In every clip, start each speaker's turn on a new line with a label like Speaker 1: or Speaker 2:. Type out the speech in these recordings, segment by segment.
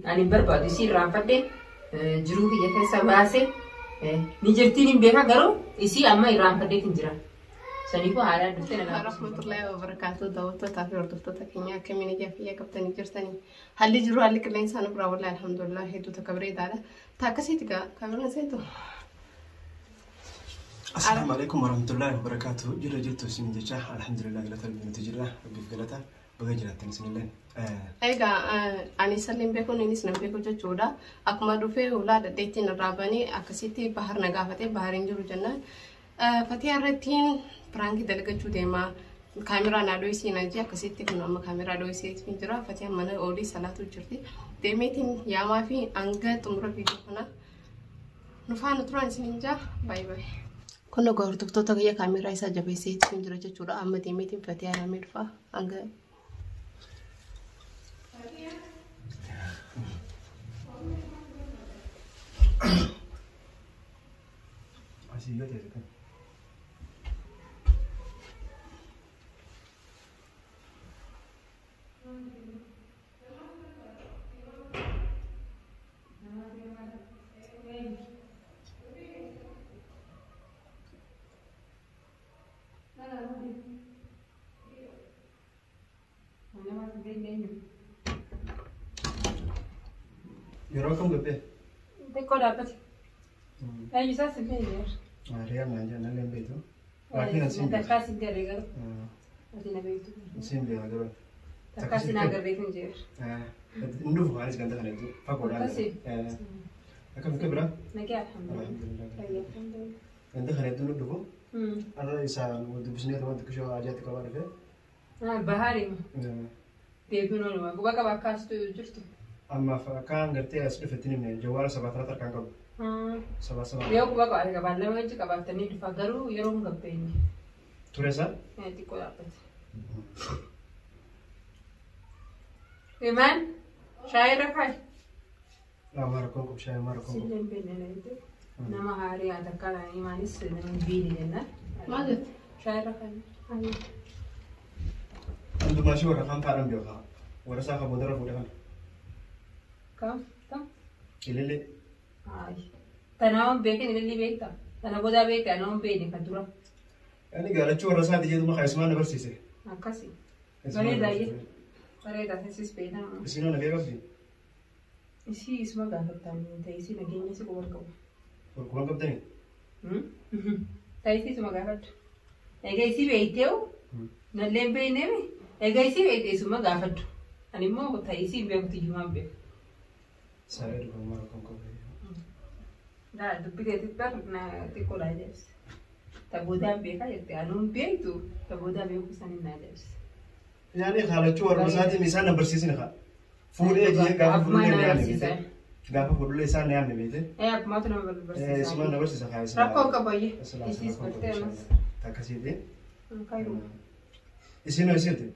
Speaker 1: Ani hin barbaadu isii irraanfadhe jiruu kiyya keessa baase ni jirtiin hin beeka garuu isii amma irraanfadheetiin jira. Saniifuu haaraan dhuftee na gaafachuu.
Speaker 2: Warahmatullahi wabarakatuh. Daawwattootaa fi hordoftoota keenya akkamiin ijaa fayyaa qabtanii jirtanii? Haalli jiru haalli qilleensaa nu biraa wallahi alhamdulillah hedduu takka bareedaadha. Ta akkasiiti gaa kameraan seentu.
Speaker 3: Assalamu alaikum warahmatullahi wabarakatuh. Jirra jirtu isin jecha alhamdulillah galata rabbii nuti jirra rabbiif galata baga jiraattan isinillee.
Speaker 2: Egaa ani isallee beeku innis nan beeku jechuudha. Akkuma dhufee ulaa dhadheettiin irraa banee akkasitti bahar na gaafatee bahar hin jiru jennaan. Fatiyaa irrattiin piraankii dalagachuu deema. Kaameraa naa dho'isii naan jee akkasitti kun amma kaameraa dho'isee jira. Fatiyaan mana oolii salaatu jirti. Deemeetiin yaamaa fi hanga xumura viidiyoo kanaa nu faana turan isiniin jaa baay'ee baay'ee. Kun egaa hordoftoota kiyya kaameraa isaa jabeessee ittiin jira jechuudha. Amma deemeetiin Fatiyaa yaamee dhufa hanga
Speaker 3: Asii yoo ta'e kan. Yeroo kam gabbee?
Speaker 1: Xiqqoo dhaabbate. Eenyu isaas hin beekne.
Speaker 3: Riyaa naan jedhan nallee hin beektu. Laakiin asiin beeku.
Speaker 1: Takkaa sin garee garuu. Ati na beektu.
Speaker 3: Asiin beeka garuu.
Speaker 1: Takkaa sin agarreetu hin jiru.
Speaker 3: Hin dhufu anis ganda kana hedduu fagoodhaan.
Speaker 1: Akkasii.
Speaker 3: Akkam akka biraa?
Speaker 1: Nagee alhamdulillah.
Speaker 3: Alhamdulillah.
Speaker 1: Alhamdulillah.
Speaker 3: Ganda kana hedduu nu dhufu. Har'a isaan wal dubbisnee waan xiqqishoo ajaa'atti qabaa dhufe.
Speaker 1: Bahaari deebiin ooluma. Quba qaba akka as jirtu.
Speaker 3: Ammaaf akkaan gartee as dhufetti himne jawwaara sabaa kanatti harkaan qabu. Sabaa sabaa.
Speaker 1: Yoo quba qabaate qabaan lama wajji qabaattanii dhufa garuu yeroo hin gabbeenye.
Speaker 3: Ture isaa?
Speaker 1: Xiqqoo dhaabbate. Imaan shaayii irra kaayi.
Speaker 3: Lama rakkoon qabu shaayii lama rakkoon qabu.
Speaker 1: Sillee hin beekne na jettee. Nama haarii haa takkaa imaanis nama hin beekne jennaan.
Speaker 2: Maal jette?
Speaker 1: Shaayii irra kaayi.
Speaker 3: Hundumaa ishee warra kaan faadhaan beekaa. Warra isaa kan boodarra fuudhe kana.
Speaker 1: Kam? Tam?
Speaker 3: Ilillee.
Speaker 1: Ayi. Tanaa waan beekin ililli beekta. Tana boodaa beekta anaa waan beekne kan dura.
Speaker 3: Ani gaalachuu warra isaati jedhuma kan isumaan na barsiise.
Speaker 1: Akkasi. Bareedaa iyyee. Bareedaa sis beekna.
Speaker 3: Isinoo nagee qabdi.
Speaker 1: Isii isuma gaafattaan ta'e isii nageenya si quban qabu.
Speaker 3: Quban qabdanii?
Speaker 1: Ta'e isii isuma gaafadhu. Egaa isii beekteewu nallee hin beekneemi. Egaa isii beekte isuma gaafadhu. Ani immoo ta'e isii hin beeku tiyyumaan beeku.
Speaker 3: Saree dhugumaa rakkoon qabu.
Speaker 1: Daa dubbi teetit bar na xiqqoo naa ajaa'ibse. Ta boodaan beekaa jette anuu hin beektu ta boodaa beekuu saniin na ajaa'ibse.
Speaker 3: Yaani haalachuu warra isaatiin isaan na barsiisni haa. Fuudhee jee gaafa
Speaker 1: Abbuma
Speaker 3: fuudhullee
Speaker 1: na
Speaker 3: na yaamne
Speaker 1: barsiisa.
Speaker 3: beekte. Gaafa fuudhullee isaan na yaamne beekte.
Speaker 1: Ee abbumaatu nama barsiisa.
Speaker 3: Isumaan na barsiisa haa isin.
Speaker 2: Rakkoon qabu ayyee.
Speaker 1: Isiis bartee ammas.
Speaker 3: Akkasiiti.
Speaker 1: Kayyuu.
Speaker 3: Isinoo isiiti.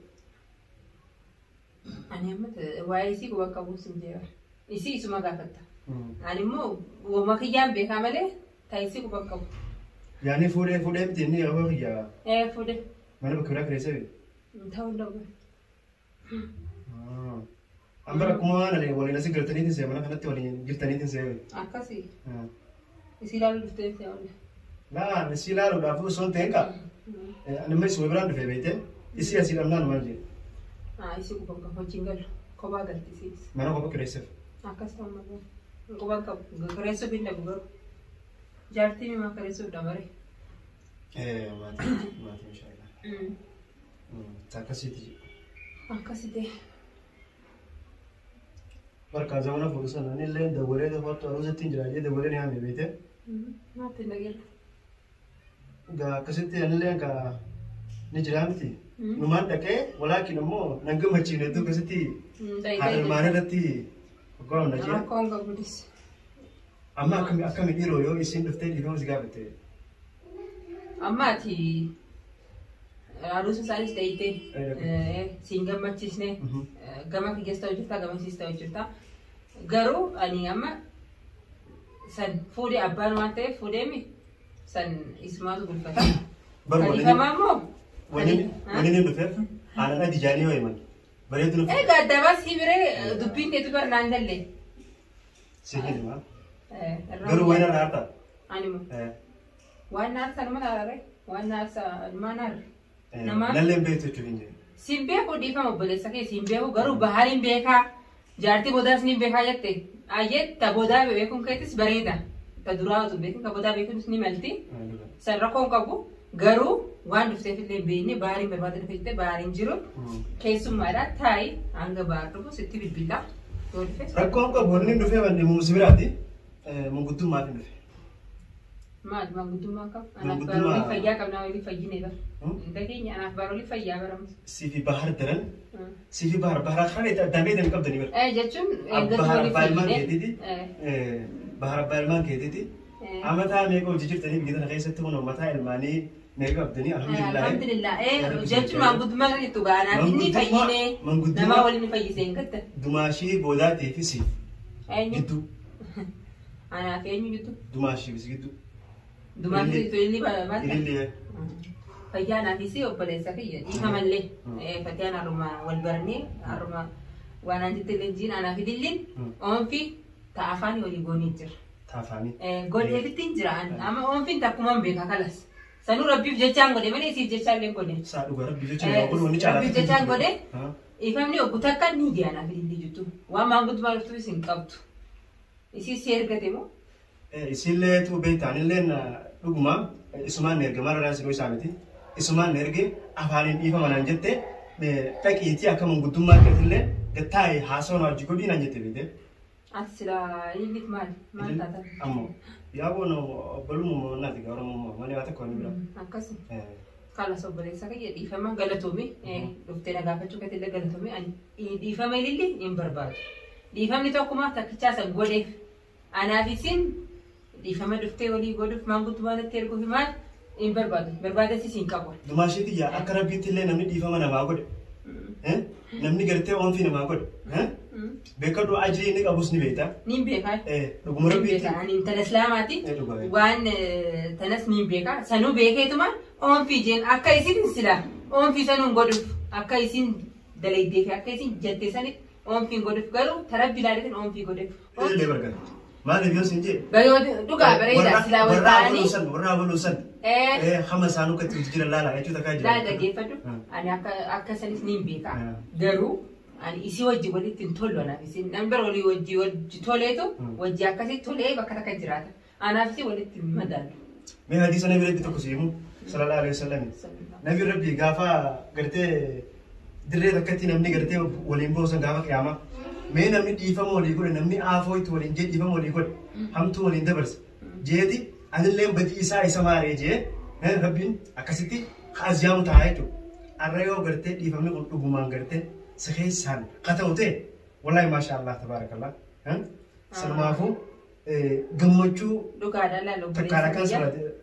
Speaker 1: Ani amma waa'ee isii quba qabuun sin jeera. Isii isuma gaafatta. Ani immoo woma kiyyaan beekaa malee ta'e isii quba qabu.
Speaker 3: Yaani fuudhee fuudhee miti inni yeroo kiyya
Speaker 1: Ee fuudhe.
Speaker 3: mana bakka biraa kireessee beekte.
Speaker 1: Ta'uu hin danda'u.
Speaker 3: Amma akkuma waan ani waliin asii galtaniitiin see mana kanatti waliin jirtaniitiin see.
Speaker 1: Akkasii. Isii ilaaluu dhuftee see olle.
Speaker 3: Laa isii ilaaluudhaaf osoo hin ta'in kaa. Ani amma isuma biraan dhufee beekte isii asii dhabnaan maal jedhe.
Speaker 1: Isii quba qabu hojiin galu. Kophaa galti isiis.
Speaker 3: Mana kopha kireesseef.
Speaker 1: Akkas ta'u malee. Quba qabu. Kireessuuf hin dhabu garuu. Jaartii mimaa kireessuuf dabare.
Speaker 3: Maatii maatii inshaallah. Akkasiiti.
Speaker 1: Akkasii ta'e.
Speaker 3: Barkaa zamana fuudhu sana inni illee dawwalee tokkotti aruusatti hin jira jee dawwalee ni haame beekte.
Speaker 1: Naatti hin dhageerra.
Speaker 3: Gaa akkasitti ani illee ka ni jira miti. Numaan dhaqee walaakin immoo nan gammachiifne hedduu akkasitti haadha ilmaanii irratti hoggaa na jira.
Speaker 2: Rakkoon qabudis.
Speaker 3: Amma akkami akkami dhiiroo yoo isiin dhuftee dhiiroo si gaafatte.
Speaker 1: Amma ati aruusa isaanis ta'ite siin gammachiisne gama kiyyaas ta'u jirta gama isiis ta'u jirta. Garuu ani amma san fuudhee abbaan waan ta'eef fuudheemi san isumaatu gulfata.
Speaker 3: Bar
Speaker 1: Kalifamaa immoo
Speaker 3: waliin waliin dhufeef aannan adii jaanii yoo himan. Bareedu nuuf.
Speaker 1: Egaa adda baasii biree dubbiin teetu bara naan galle.
Speaker 3: Si hima. Garuu waan irraa harta.
Speaker 1: Animo. Waan naarsa nama naarare waan naarsa nama naarre. Nama
Speaker 3: Nalleen beektu jechuuf hin jiru.
Speaker 1: Siin beeku dhiifama obboleessa kee siin beeku garuu bahariin beekaa jaartii boodaas ni beekaa jette. Ayyee ta boodaa beekuun keetis bareeda. Ta duraa otoo beekuun ka boodaa beekuunis ni malti. San rakkoon qabu garuu waan dhufteef illee beekne bahariin barbaada dhufe jettee bahariin jiru. Keessummaadha taa'i hanga bahar dhufu sitti bilbilaa yoo dhufe.
Speaker 3: Rakkoon qabu wanni hin dhufee wanni muumsi biraati. Manguddummaaf hin dhufe.
Speaker 1: Maal manguddummaa qaba? Anaaf baroolii fayyaa qabnaa walii fayyine bara. Dhageenya anaaf baroolii fayyaa baramu.
Speaker 3: Siifi bahar daran. Siifi bahar bahar kana addaan beektan qabdanii bara.
Speaker 1: Jechuun eeggatu
Speaker 3: Bahar
Speaker 1: walii
Speaker 3: abbaa ilmaan
Speaker 1: fayyine.
Speaker 3: keetiiti. Bahar abbaa ilmaan keetiiti. Amataa meeqa hojii jirtanii biyya tana keessatti kun mataa ilmaanii meeqa qabdanii alhamdulillah.
Speaker 1: Alhamdulillah. Jechuun manguddummaa kan jettu anaaf inni fayyine nama waliin fayyise hin gatta.
Speaker 3: Dumaashii boodaatii fi siif
Speaker 1: Eenyu?
Speaker 3: gidduu.
Speaker 1: Anaaf eenyu jettu?
Speaker 3: Dumaashii fi gidduu.
Speaker 1: Dumaashii jettu illi maal?
Speaker 3: Ilillee.
Speaker 1: Fayyaa anaafis obboleessa kiyya dhiifamallee fayyaan haruma wal barnee haruma waan an jette leenjiin anaaf ililliin oonfi ta afaan walii goonii jira.
Speaker 3: Taafaanii.
Speaker 1: Godheefitti hin jira amma oonfiin takkumaan beeka kalas. Sanuu rabbiif jechaan godhe malee isiif jechaan illee godhe.
Speaker 3: Saa dhugaa rabbi jecha nama godhu wanni caalaa.
Speaker 1: Rabbiif jechaan godhe ifamni obbo takka ni gee anaaf ilillii jettu waan maanguddumaa dhuftuuf hin qabdu. Isii si ergate moo?
Speaker 3: Isillee tuu beektaan illeen dhuguma isumaan erge mara sinuu isaa miti. Isumaan erge afaaniin dhiifama naan jette dhaqiitii akka manguddummaa keetillee gattaa'e haasawaa na wajji godhii naan jette beekte.
Speaker 1: Ati silaa ililliif maal? Maal taatan?
Speaker 3: Ammoo yaa boona obbolummaa naati gaa oromummaa malee waa tokko inni bira.
Speaker 1: Akkasuma. Kalas obboleessa kiyya dhiifama galatoomi dhuftee na gaafachuu keetillee galatoomi ani dhiifama ililli hin barbaadu. Dhiifamni tokkuma takkichaa san godheef anaaf isin dhiifama dhuftee walii godhuuf maanguddumaa natti erguuf maal hin barbaadu. Barbaadas hin qabu.
Speaker 3: Dumaashiitti yaa akka rabbiitti illee namni dhiifama namaa godhe. Namni gartee oomfii namaa godhe. Beekadhu ajrii inni qabus ni beekta.
Speaker 1: Niin beekaa.
Speaker 3: Dhuguma rabbiitti.
Speaker 1: Ani intala islaamaati. Waan tanas niin beekaa. Sanuu beekeetuma oomfii jeen akka isin sila oomfii sanuun godhuuf akka isin dalaydee fi akka isin jette sanitti oomfiin godhuuf garuu tarabbi ilaaleetiin oomfii godheef.
Speaker 3: Illee bargala. Maaliif yoo sin jee?
Speaker 1: Dhugaa bareeda silaa wal ta'anii.
Speaker 3: Warra abaluu san. Hama isaanuu akkatti hojii jiran laala jechuu takkaa jira.
Speaker 1: Laala dhaggeeffadhu. Ani akka sanis niin beekaa. Garuu ani isii wajji walitti hin tollu anaaf isin namni bara walii wajji wajji toleetu wajji akkasii tolee bakka takka jiraata. Anaaf isii walitti hin madaalu.
Speaker 3: Mee hadiisa nabi rabbi tokko si himu sallallahu alaihi wasallam. Nabi rabbi gaafa gartee dirree takkatti namni gartee waliin boosan gaafa qiyaamaa. Mee namni dhiifama walii godhe namni aafoo itti waliin jee dhiifama walii godhe hamtuu waliin dabarse. Jeeti anillee badii isaa isa maaree jee rabbiin akkasitti kaaziyaamu ta'a jechuudha. Arra yoo gartee dhiifamni kun dhugumaan gartee si keessaan ka ta'u ta'e wallaahi maasha Allah tabaarakallah. Sanumaafuu gammachuu
Speaker 1: Dhugaadha laala
Speaker 3: takkaan akkan
Speaker 1: obboleessa
Speaker 3: sirraate.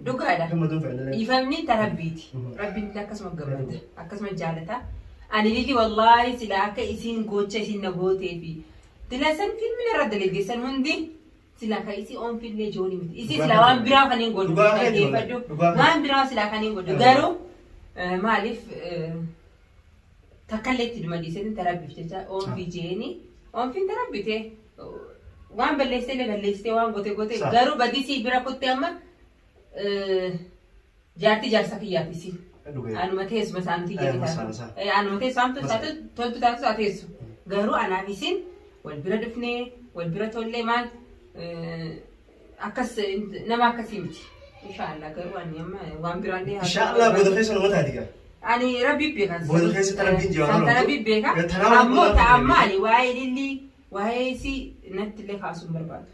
Speaker 1: Dhugaadha.
Speaker 3: Gammaduun fedhan.
Speaker 1: Dhiifamni tarabbiiti. Rabbiin illee akkasuma gammada. Akkasuma jaalata. Ani lili wallaahi sila akka isin gocha isin na gootee fi dila san filmin irra dalaggeessan hundi sila ka isii oomfillee jooni miti. Isii sila waan biraa kan hin godhu.
Speaker 3: Dhugaa keeti
Speaker 1: Dhaggeeffadhu.
Speaker 3: dhugaa keeti.
Speaker 1: Waan biraa sila kan hin godhu. Garuu maaliif takka illee itti dhuma dhiiseetiin tarabbiif jecha oomfii jeeni oomfiin tarabbite waan balleessitee illee balleessitee waan gote gote garuu badii bira kuttee amma jaartii jaarsa kiyyaaf isin. Anuma teessuma isaanitti jedhe. Anuma teessu hamtu taatu toltu taatu isaa teessu. Garuu anaaf isin wal bira dhufnee wal bira tollee maal akkas nama akkasii miti. Inshaallah garuu ani amma waan biraallee.
Speaker 3: Inshaallah booda keessa nama taati gaa.
Speaker 1: Ani rabbi beeka.
Speaker 3: Booda keessa rabbiin jira.
Speaker 1: Santa rabbi beeka. Ammoo ta'amma ani waa'ee lillii waa'ee isii natti illee kaasuun barbaadu.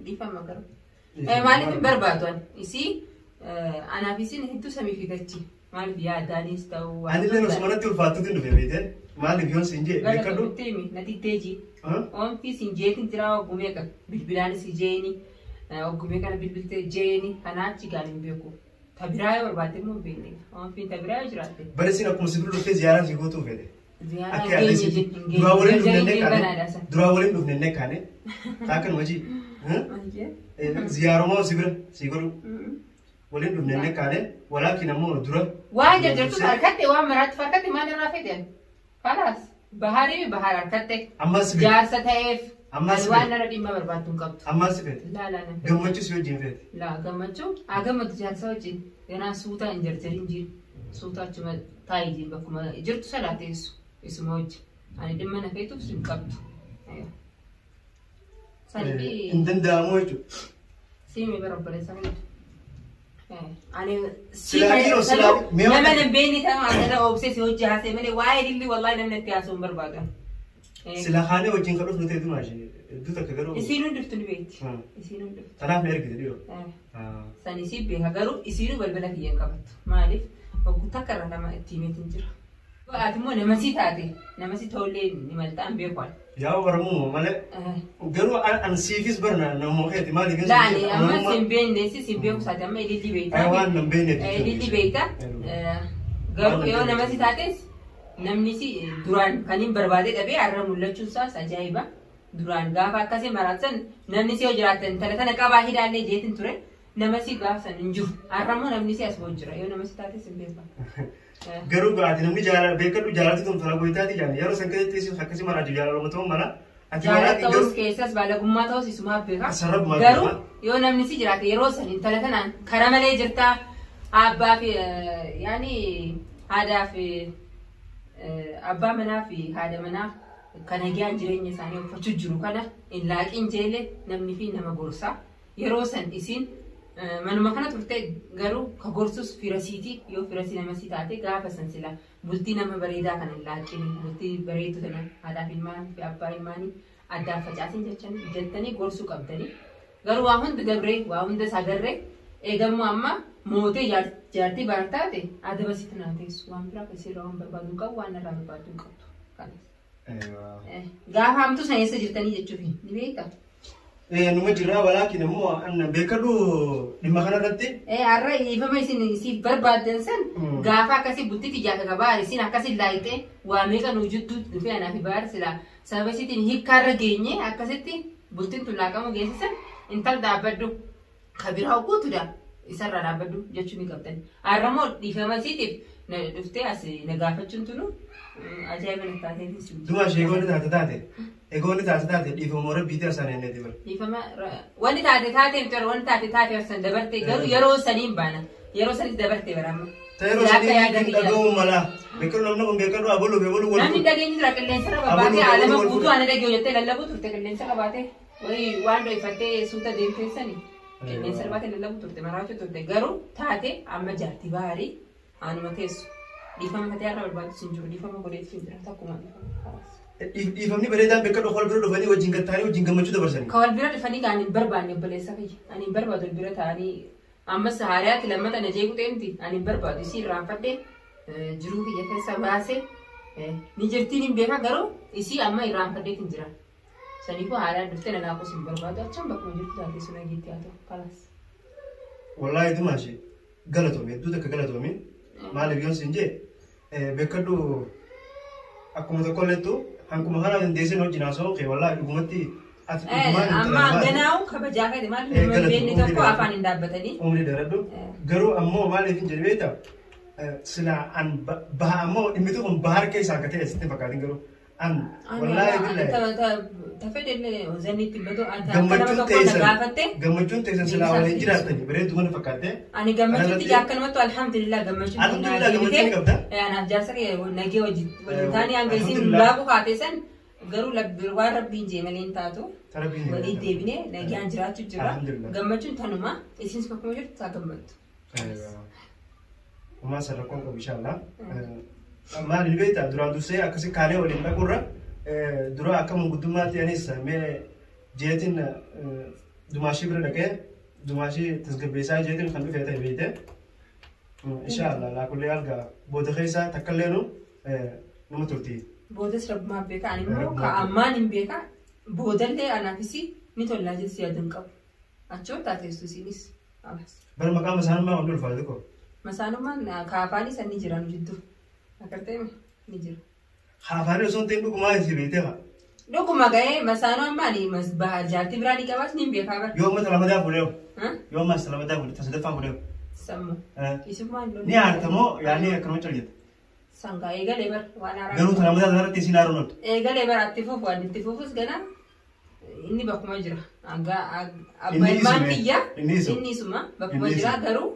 Speaker 1: Dhiifama garuu. Maaliif hin barbaadu ani isii anaaf isin hedduu samii fidachi. Maaliif yaadaanis ta'uu.
Speaker 3: Ani illee osuma natti ulfaattuutiin dhufe beekte maaliif yoon siin jee beekadhu.
Speaker 1: Natti teeji. Oomfii siin jeetiin jira oggumee qaba. Bilbilaanis jeeni. Oggumee kana bilbiltee jeeni. Kanaa achi gaan hin beeku. Tabiraa yoo barbaadde immoo hin beekne. Oomfiin tabiraa yoo jiraatte.
Speaker 3: Bari siin akkuma si bira dhuftee ziyaaraa si gootuu fedhe.
Speaker 1: Ziyaaraa
Speaker 3: Akka yaadde
Speaker 1: geenye
Speaker 3: si
Speaker 1: hin
Speaker 3: duraa waliin dhufne
Speaker 1: geenye.
Speaker 3: kaane duraa waliin dhufne kaane taakkan hojii ziyaarumaa si bira si godhu. Waliin dhufne inni kaane walaakin ammoo dura.
Speaker 1: Waan jarjartus harkatte waan maraatti harkatte maal irraa fedhan? Kalaas baharii fi bahar harkatte.
Speaker 3: Ammas feete.
Speaker 1: Jaarsa ta'eef
Speaker 3: Ammas
Speaker 1: ani waan narra dhimma barbaaddu hin qabdu.
Speaker 3: Ammas feete.
Speaker 1: Laa laa nan fedha.
Speaker 3: Gammachuu si wajjin feete.
Speaker 1: Laa gammachuu haa gammadu jaarsa wajjin. Ganaa suutaa hin jarjarin jiru. Suutaa achuma taa'ee jiru bakkuma jirtu sana teessu isuma wajjin. Ani dhimma na feetuuf si hin qabdu. Sanii
Speaker 3: Hin danda'amu jechuudha.
Speaker 1: Siimi bara obboleessa keenya. Ani
Speaker 3: Silaa dhiiroo, silaa mee
Speaker 1: nama
Speaker 3: waan
Speaker 1: hin beekne kan akkana obsee si hojii haasee malee waa'ee dilli wallaahi namni itti haasa'u hin barbaadan.
Speaker 3: Silaa kaanee wajjin kan dhufnu ta'e dumaashee hedduu takka garuu.
Speaker 1: Isiin hundiftu ni beekti. Isiin hundiftu.
Speaker 3: Kanaaf na ergite dhiiroo.
Speaker 1: San isii beeka garuu isiinuu balbala kiyya hin qabattu. Maaliif ogguu takka irra nama itti himeetiin jira. Ati immoo nama si taate nama si ta'ullee ni maltaan beeku ani.
Speaker 3: Yaa Oromoo malee garuu an siifis barna nama keeti maaliif
Speaker 1: Laani amma si hin beekne si hin beeku isaati amma ililli beektaa.
Speaker 3: Waan nan beekneef jechuudha.
Speaker 1: Ililli beektaa. Garuu yoo nama si taates namni si duraan kan hin barbaade dhabee har'a mul'achuun isaas ajaa'iba. Duraan gaafa akkasii maraatan namni si yoo jiraatan intala tana qabaa hidhaallee jeetin ture nama si gaafa san hin jiru. Har'a immoo namni si as ba'u jira yoo nama si taates hin beeku.
Speaker 3: Garuu ati namni jaalala beekadhu jaalatti tun tola goytaati jaani yeroo san keessatti akkasii maraatu jaalala ta'uu mala. Ati
Speaker 1: Jaalala
Speaker 3: maraati
Speaker 1: ta'us
Speaker 3: garuu
Speaker 1: keessas baalagummaa ta'us isumaaf beeka.
Speaker 3: Sarara
Speaker 1: Garuu yoo namni si jiraate yeroo san intala tanaan kara malee jirtaa abbaa fi yaani haadhaa fi abbaa manaa fi haadha manaa kan nagaan jireenya isaanii uffachuu jiru kana hin laaqin jeele namni fi nama gorsa. Yeroo san isiin manuma kana turte garuu ka gorsus firasiiti yoo firasii nama si taate gaafa san sila bultii nama bareedaa kana hin laaqin bultii bareedu tana haadhaaf ilmaan fi abbaa ilmaanii addaan facaasin jettanii gorsuu qabdanii. Garuu waa hundi dabree waa hunda sagarree eegammoo amma mootee jaartii baar taate adaba sitti naa teessu waan biraa kasirraa waan barbaadu hin qabu waan irraa barbaadu hin qabdu. Kanas. Gaafa hamtuu sana eessa jirtanii jechuuf ni beektaa?
Speaker 3: Numa jirraa walaakin immoo an beekadhu dhimma kanarratti.
Speaker 1: Har'a dhiifama isin siif barbaaddan san gaafa akkasii bultitti ijaarsa qabaa isin akkasii laayitee waa meeqa nu jidduu dhufee anaa fi baar silaa sababa isiitiin hiikkaarra geenye akkasitti bultiin tun laaqamu geessisan intal dhaabbadhu kabiraa guutuudha isarraa dhaabbadhu jechuu ni qabdan. Har'a immoo dhiifama isiitiif dhuftee as na gaafachuun tunu ajaa'iba na taateef si.
Speaker 3: Dumaashee eegoonni taate taate eegoonni taate taate dhiifama rabbiitii asaan eenyati bara.
Speaker 1: Dhiifama wanni taate taate miti wanni taate taate san dabarte garuu yeroo saniin baana yeroo sanis dabarte bara amma.
Speaker 3: Yeroo sanii hin dhaga'uu mala beekadhu namni kun beekadhu abaluu fi abaluu wal.
Speaker 1: Namni dhageenyi jira qilleensa irra babaatee alama guutuu ana dhageenyu jettee lallabuu turte qilleensa qabaatee wayii waan dho'ifattee suuta deemtee sani qilleensa irra baatee lallabuu turte maraachuu turte garuu taate amma jaartii baarii anuma teessu dhiifama fatee irra barbaachisu hin jiru dhiifama godheetu hin jira takkuma dhiifama.
Speaker 3: Dhiifamni bareedaan beekadhu wal bira dhufanii wajjin gattaanii wajjin gammachuu dabarsanii.
Speaker 1: Ka wal bira dhufanii kan hin barbaanne obboleessa kiyya. Ani hin barbaadu wal bira ta'anii ammas haariyaatti lammata na jeequ ta'emti ani hin barbaadu isii irraanfadhee jiruu kiyya keessa baasee ni jirtiin hin beeka garuu isii amma irraanfadheet hin jira. Saniifuu haariyaan dhuftee na laaqus hin barbaadu achuma bakkuma jirtu taatee sun dhageetti haa ta'u kalaas.
Speaker 3: Wallaahi dumaashee galatoome hedduu takka galatoome maaliif yoon siin jee beekadhu akkuma tokkolleettu hankuma kana dandeesseen wajjin haasa'uun kee wallaahi dhugumatti ati dhugumaan
Speaker 1: Amma ganaa'u kabajaa kee maaliif nama beekni tokko afaan hin dhaabbatanii.
Speaker 3: Umrii dheeradhu garuu ammoo maaliif hin jedhe beektaa silaa an baha ammoo dhimmi kun bahar keessaa akka ta'e sitti fakkaatin garuu an wallaahi billahi.
Speaker 1: Tafedhe zannitti batu gammachuun
Speaker 3: teessan gammachuun teessan silaa waliin jiraatani bareedu mana fakkaatte.
Speaker 1: Ani gammachuutti akkanumatti alhamdulillah gammachuun
Speaker 3: Alhamdulillah gammachuun qabda.
Speaker 1: Anaaf jaarsa kee nagee wajjin waliin taanii hanga isin laaqu kaatee san garuu waan rabbiin jee malee hin taatu. Waliin deebinee nagaan jiraachuu jira. Gammachuun tanuma isinis bakkuma jirtu taa gammaddu.
Speaker 3: Uumaa sarara qabu inshallah. Maali beektaa duraan dursee akkasii kaanee waliin dhaqurra dura akka manguddummaatti anis mee jeetiin dumaashii bira dhaqee dumaashii tasgabbeessaa jeetiin kan dhufee ta'e beekte. Inshallah laakullee algaa booda keessaa takkallee nu nama turti.
Speaker 1: Boodas rabbumaa beeka ani immoo ka ammaan hin beeka boodallee anaafis ni tollaa jetti yaadun qabu. Achoo taateessu isinis.
Speaker 3: Bara maqaa masaanummaa waan ulfaatu koo.
Speaker 1: Masaanummaan kaafaanis ni jira nu jidduu. Agartee ni jira.
Speaker 3: Haafaanii osoo hin ta'in dhugumaa si beektee haa.
Speaker 1: Dhuguma ga'ee masaanoo ammaa ni jaartii biraa ni qabaas ni beekaa bara.
Speaker 3: Yoo amma talamadaa fuudhee yoo amma talamadaa fuudhee tasadaffaa fuudhee.
Speaker 1: Sammuu. Isummaan lolli.
Speaker 3: Ni aarta moo yaani akkanuma calqita?
Speaker 1: Sangaa eegalee bar waan haaraa.
Speaker 3: Garuu tana mataa irratti isin aaruun ooltu.
Speaker 1: Eegalee bara itti fufu waan itti fufus gana inni bakkuma jira. Hanga abbaa
Speaker 3: Inni
Speaker 1: ilmaan
Speaker 3: isuma.
Speaker 1: kiyya
Speaker 3: Inni isuma.
Speaker 1: inni isuma bakkuma
Speaker 3: Inni
Speaker 1: jira
Speaker 3: isuma.
Speaker 1: garuu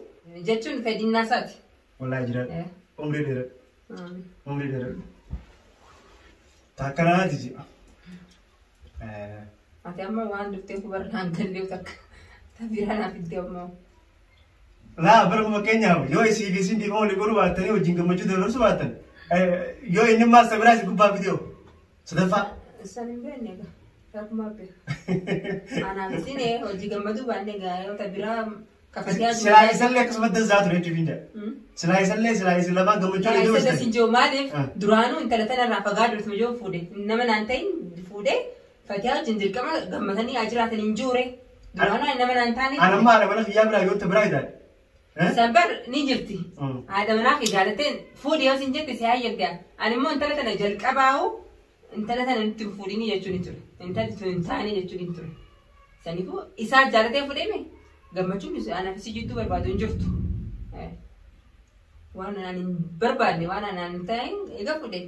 Speaker 1: jechuun fedhinnaa isaati.
Speaker 3: Wallaahi jiraadha. Umrii dheeradha. Umrii dheeradha. Takkanaati ji'a.
Speaker 1: Ati amma waan dhuftee hubarraan galleef takka tabiraa naaf itti ammoo.
Speaker 3: Laa bara fakkeenyaaf yoo isii fi isin dhiifama walii godhuu baattanii wajjin gammachuu dabarsuu baattan yoo inni maas biraa isin gubbaa fidee sadaffaa.
Speaker 1: Isaan hin beekne egaa. Rakkumaa beeka. Anaaf isin hojii gammaduu baanne egaa yoo tabiraa kafatee
Speaker 3: Silaa isallee akkasuma dansaa ture jechuuf hin jedha. Silaa isallee silaa isin lamaan gammachuu walii
Speaker 1: Isa
Speaker 3: dabarstan.
Speaker 1: sin jiru maaliif duraanuu intala tanarraa fagaadhu yoo fuudhe nama naan ta'in fuudhe Fatihaa wajjin dirqama gammatanii haa jiraatan hin jiure. Duraanuu nama naan taane.
Speaker 3: Anammaa haadha mana kiyyaa biraa yoo ta'e biraa itaadha.
Speaker 1: Sanbar ni jirti. Haadha manaa fi jaalateen fuudhi yoo sin jette si hayyamte. Ani immoo intala tana jalqabaa'u intala tana nutti hin fuudhini jechuun hin ture. Intalli tun hin taane jechuun hin ture. Saniifuu isaa jaalatee fuudheme gammachuun anaaf si jidduu barbaadu hin jirtu. Waan anaan hin barbaadne waan anaan hin ta'in egaa fuudhe.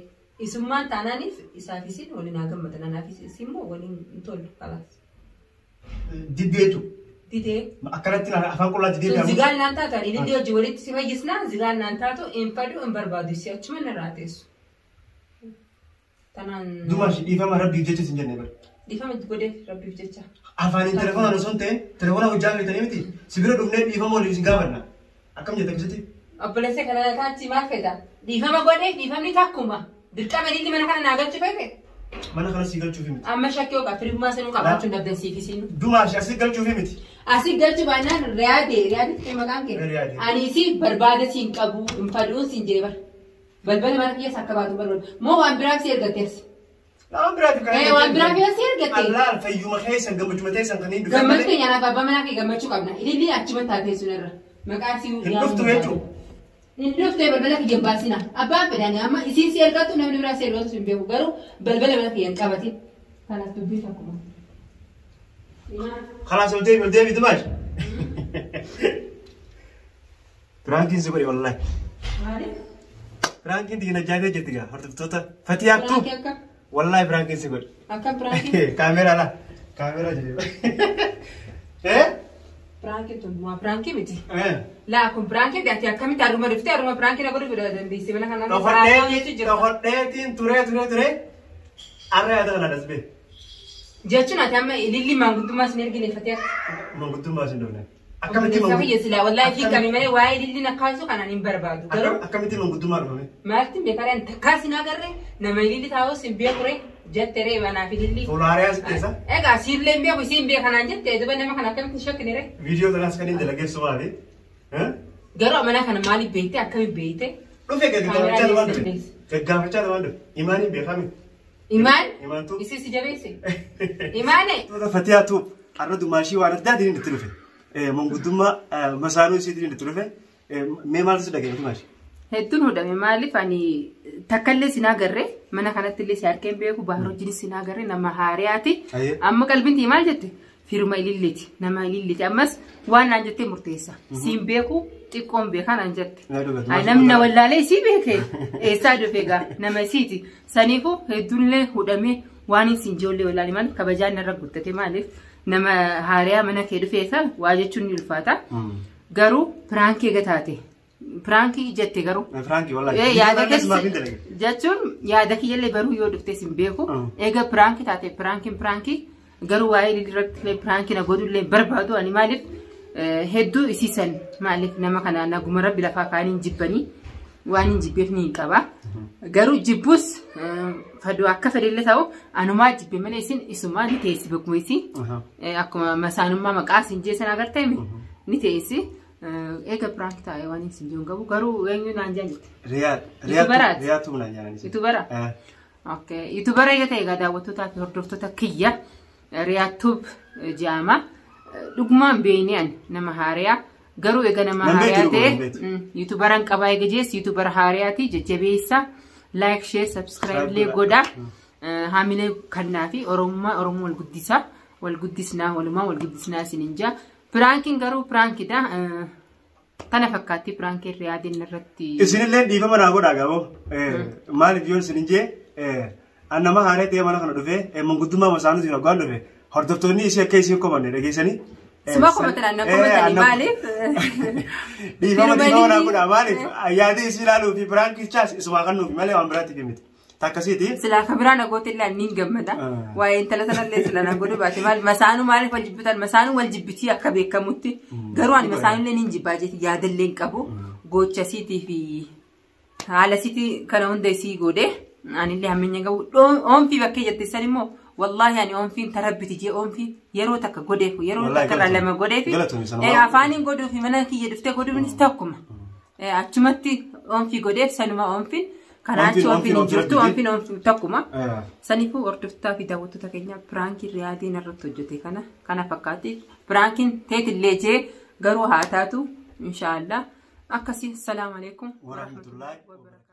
Speaker 1: Isummaan taanaaniif isaaf isin waliin haa gammatan anaaf isin immoo waliin hin tollu kalaas.
Speaker 3: Diddeetu.
Speaker 1: Didee.
Speaker 3: Akkanatti afaan qullaatti
Speaker 1: Sun
Speaker 3: deebi'amu.
Speaker 1: zigaan naan taatu ani ilillee hojii walitti si fayyisnaa zigaan naan taatu hin fadhu hin barbaadu si achuma narraa teessu. Tanaan.
Speaker 3: Dumash dhiifama rabbiif jecha isin jenne bara.
Speaker 1: Dhiifama itti godheef rabbiif jecha.
Speaker 3: Afaaniin telefoonaan osoo hin ta'in telefoona hojjaa feetanii miti si bira dhufnee dhiifama waliif isin gaafanna. Akkam jetta akkasitti?
Speaker 1: Obboleessa kana taachi maal fedha? Dhiifama godheef dhiifamni takkuma. Dirqama inni mana kana naa galchu fedhe.
Speaker 3: Mana kana si galchuufi miti.
Speaker 1: Amma shakkii yookaan firummaa sanuu qabaachuu hin dabdan siif isin.
Speaker 3: Dumaash asii galchuufi miti.
Speaker 1: Asii galchu baannaan riyaadee riyaadee maqaan kee.
Speaker 3: Riyaadee.
Speaker 1: Ani si barbaada siin qabu hin fadhuun siin jee bara. Balbala mana kiyyaas akka baatu barbaadu. Moo waan biraaf si ergatte as?
Speaker 3: Waan biraaf kan
Speaker 1: Waan biraaf yoo si ergatte.
Speaker 3: Allaal fayyuma keessan gammachuma teessan kan hin dhufe
Speaker 1: Gammachuu
Speaker 3: malee.
Speaker 1: keenya anaaf abbaa manaa kee gammachuu qabna. Ililli achuma taatee sun irra. Maqaa si
Speaker 3: Hin dhuftu jechuudha.
Speaker 1: Hin dhuftee balbala kiyya hin baasina. Abbaan fedhani amma isiin si ergatu namni biraa si ergatu hin beeku garuu balbala mana kiyya hin qabatin. Kanaaf dubbii takkuma.
Speaker 3: Khalaas ol deebi ol deebi Dumaash. Piraankiin si godhe wallaahi.
Speaker 1: Maaliif?
Speaker 3: Piraankiin diina jaatee jirti gaa hordoftoota Fatiyaa tu.
Speaker 1: Piraankii akka?
Speaker 3: Wallaahi piraankiin si godhe.
Speaker 1: Akkam piraankii?
Speaker 3: Kaameeraa laa. Kaameeraa jedhee. Eh?
Speaker 1: Piraankii tun waa piraankii miti.
Speaker 3: Eh.
Speaker 1: Laa kun piraankii ati akkamitti haruma dhuftee haruma piraankii na godhu dandeessee mana kana jechuun jira.
Speaker 3: Dhokkodheetiin turee turee turee arra yaada kana dasbee.
Speaker 1: Jechuun ati amma ililli maanguddummaa sin ergine Fatiyaa.
Speaker 3: Manguddummaa sin dhufne. Akkamitti
Speaker 1: Obboleessa kiyya silaa wallaahi fi qami malee waa'ee ililli na kaasu kanaan hin barbaadu. Garuu
Speaker 3: akkamitti manguddummaa dhufame?
Speaker 1: maalti beekareen takkaa sin agarre nama ililli taa'us hin beekure jette ree banaaf ililli.
Speaker 3: Fuula haariyaa si keessa.
Speaker 1: Egaa siillee hin beeku isiin beekanaan jette duba nama kana akkamitti hin shakkine ree.
Speaker 3: Viidiyoo tanaas kan hin dalageessu maali?
Speaker 1: Garuu amana kana maaliif beekte akkamitti beekte?
Speaker 3: Dhufe gaggaafachaa tumaan dhufe. Gaggaafachaa tumaan dhufe. Imaaniin beekame.
Speaker 1: Imaan?
Speaker 3: Imaantu.
Speaker 1: Isii si jabeesse? Imaane?
Speaker 3: Toota Fatiyaa tu har'a dumaashii waan addaatiin itti dhufe. Manguddummaa masaanuu isiitiin itti dhufe. Mee maaltu si dhaga'e dumaashii?
Speaker 1: Hedduun hodhame maaliif ani takkallee sin agarre mana kanatti illee si harkeen beeku baharoo wajjinis sin agarre nama haariyaati.
Speaker 3: Ayyee.
Speaker 1: Amma qalbiin tii maal jette? Firuma ililleeti nama ililleeti ammas waan naan jettee murteessa. Siin beeku xiqqoon beekaa naan jette.
Speaker 3: Yaa dhuga,
Speaker 1: Ay, namni na wallaalee isii beeke eessaa dhufe egaa nama isiiti. Saniifuu hedduunillee hudhamee waan hin siin ijoollee wallaalee maaliif kabajaan narra guddate maaliif nama haariyaa mana kee dhufeessa waa jechuun ni ulfaata. Garuu piraankii eega taate. Piraankii jette garuu.
Speaker 3: Firaankii wallaahi.
Speaker 1: Yaada
Speaker 3: Keessa
Speaker 1: keessa jechuun yaada kiyyallee baruu yoo dhuftes hin beeku. Eega piraankii taate piraankiin piraankii garuu waa'ee irratti piraankii na godhullee barbaadu ani maaliif hedduu isiisan maaliif nama kana naguma rabbi lafaa kaanii hin jibbanii waan hin jibbeef ni hin qaba. Garuu jibbus faduu akka fedhellee ta'u anumaa jibbe malee isin isumaa ni teessi bakkuma isii. Akkuma masaanummaa maqaa isin jeessan agartee ni teessi. Eega piraank taa'ee waan isin jiru qabu garuu eenyu naan jaan jette.
Speaker 3: Riyaad.
Speaker 1: Yuutubaraati.
Speaker 3: Riyaad naan jaan.
Speaker 1: Yuutubara. Okay. Yuutubara yoo ta'e egaa daawwattootaa fi hordoftoota kiyya Riyaad Tuub jedhama. Dhugumaan beeknee ani nama haariyaa garuu egaa nama
Speaker 3: Nan beektu
Speaker 1: haariyaa
Speaker 3: dhuguma, nan
Speaker 1: ta'e
Speaker 3: beektu.
Speaker 1: yuutubaraan qabaa eega jees yuutubara haariyaati jajjabeessa like share subscribe illee godha. Haamilee kannaa fi Oromummaa Oromoo wal guddisaa wal guddisnaa walumaa wal guddisnaa isiniin jaa. Piraankiin garuu piraankidha. Tana fakkaatti piraankiin Riyaadiin irratti.
Speaker 3: Isinillee dhiifama naa godhaa gamoo. Maaliif yoo isin jee an nama haaree ta'ee mana kana dhufee manguddummaa masaanuutiin hoggaan dhufe hordoftoonni ishee akka isin komanne dhageessanii.
Speaker 1: Suma komatan anna komatanii maaliif?
Speaker 3: Dhiifama dhiifama naa godhaa maaliif yaadii isii ilaaluu fi piraankichaas isumaa kan nuufi malee waan biraatti miti. Takkasiiti.
Speaker 1: Silaa ka biraa na goote illee niin gammada. Waa'ee intala sanallee sila na godhu baate maal masaanuu maaliif wal jibbitan masaanuu wal jibbitii akka beekamutti garuu ani masaanullee niin jibbaa jeeti yaadallee hin qabu gocha siitii fi haala siitii kana hunda isii godhe anillee hammeenya qabu oonfii bakkee jette san immoo wallaahi ani oonfiin tarabbiti jee oonfii yeroo takka godheef yeroo takka irraa lama godheef afaaniin godhuufi mana kiyya dhuftee godhuunis tokkuma achumatti oonfii godheef sanuma oonfiin. Kanaachi oonfiin hin jirtu oonfiin oonfii tokkuma. Saniifuu hordoftoota fi daawwattoota keenya piraankiin Riyaadiin irratti hojjete kana kana fakkaatti. Piraankiin teetillee jee garuu haa taatu inshaallah. Akkasii salaamu alaikum.
Speaker 3: Warahmatullahi wabarakatuh.